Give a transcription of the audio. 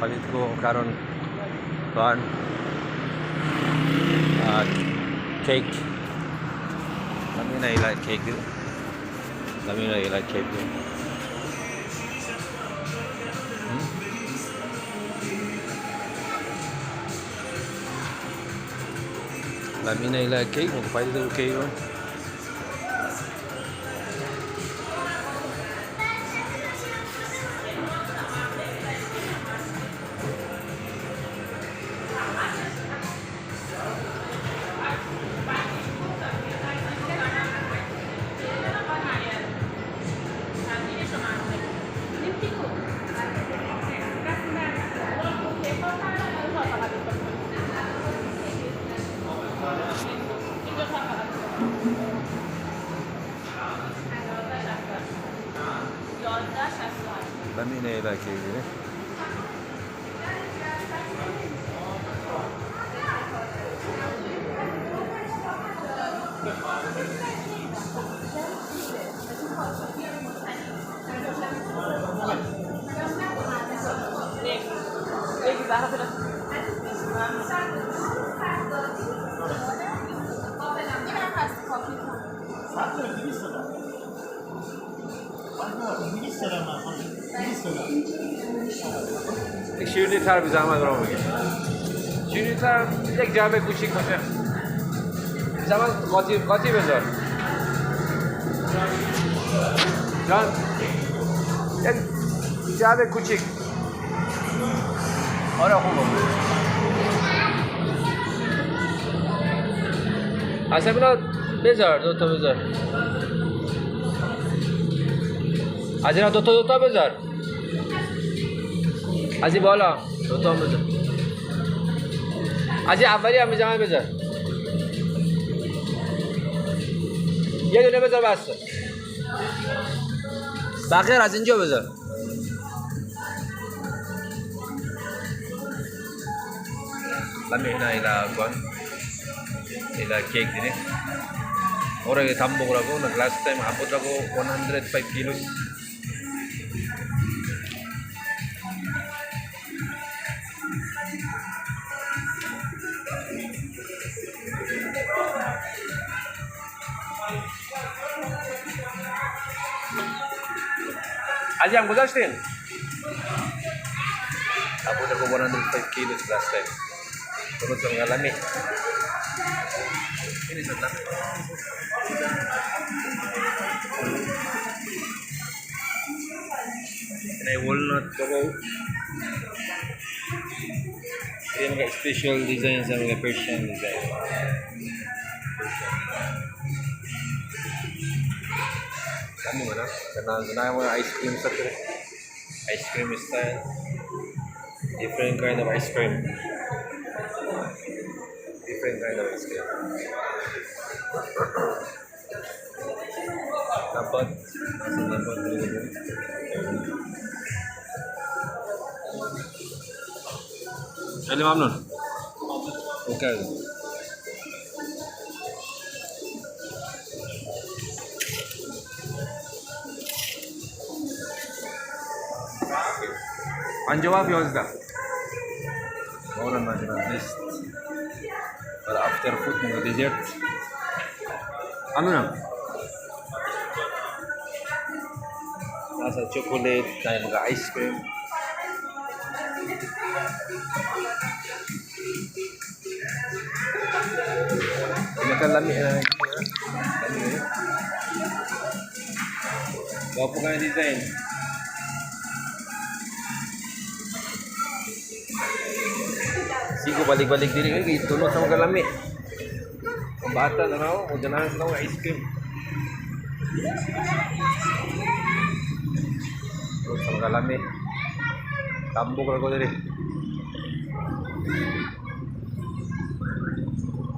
Palit ko karon kuan cake. Lami na ila cake dito. Lami na ila cake dito. Lami na ila cake, magpalit ko cake ron. Lami na ila cake dito. شیرینی تر بی زحمت برام بگیر. شیرینی تر یک جعبه کوچیک باشه. زحمت قاطی قاطی بذار. جان، یک جعبه کوچیک. آره، خوبه. اصلا اینا بذار، دو تا بذار. از اینا دو تا دو تا بذار. از این بالا دو تا بذار. از این اولی هم بذار، بذار یه دونه بذار، بسته. بقیه از اینجا بذار. Lami na ila kuan ila cake din eh. Ora kay tambok ra ko nag last time abot ra ko 105 kilos. Aji am گذاشتین؟ Abot ako 105 kilos last time. Tungod sa mga lami. Ini sa lami. Ini walnut cocoa. Ini mga special design sa mga Persian design. Lami mo na. Ganahan ganahan mo na ice cream sa ice cream style. Different kind of ice cream. Different kind of ice cream. Dapat nasa dapat dito. خیلی ممنون. Okay. 57 11. Mura man list. Para after food, mga dessert. Ano na? Nasa chocolate, tayo mga ice cream. Pinakalami na. Lami eh. Gwapo nga yung design. Sigo balik-balik diri kay tunod sa mga lami. Ang bata na raw, o ganahan sila og ice cream. Tunod sa mga lami. Tambok ra ko diri.